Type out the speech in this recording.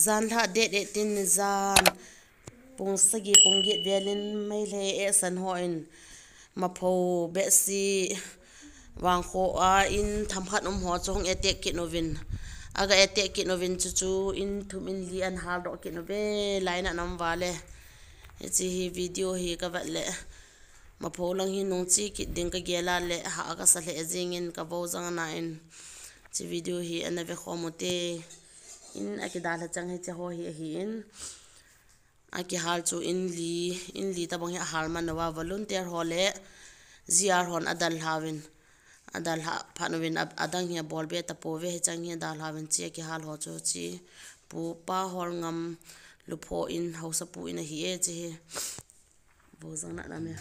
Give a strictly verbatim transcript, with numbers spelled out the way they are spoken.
Janlhah date eighteen ni jan pung sagi pung get velin Meitei ehsan hon Maphou behseh vangkho a in themkhat um ho chu hung attack kit uvin, aga attack kit uvin, chuchu in thum in li ahin haldoh kit uve, lainat aum uva le. Hiche hi video hi kavet le Maphou lang hi nungche kit ding kagel a le hah kasa lheh jengin kavou jang ana in. Hiche video hi ana vekhom ute. In akidalha chang hiche ho hi ahin. Akihal chu in li, in li tobang hi ahal man uva volunteer ho le G R hon adalha uvin. Adalha phat uvin a, adang hi abolbe tapouve, hichang hi adalha uvin, hiche akihal ho chu hiche Pu Pa Holngam Lupho in, haosapu in ahi e hiche hi. Vou jang ana um e.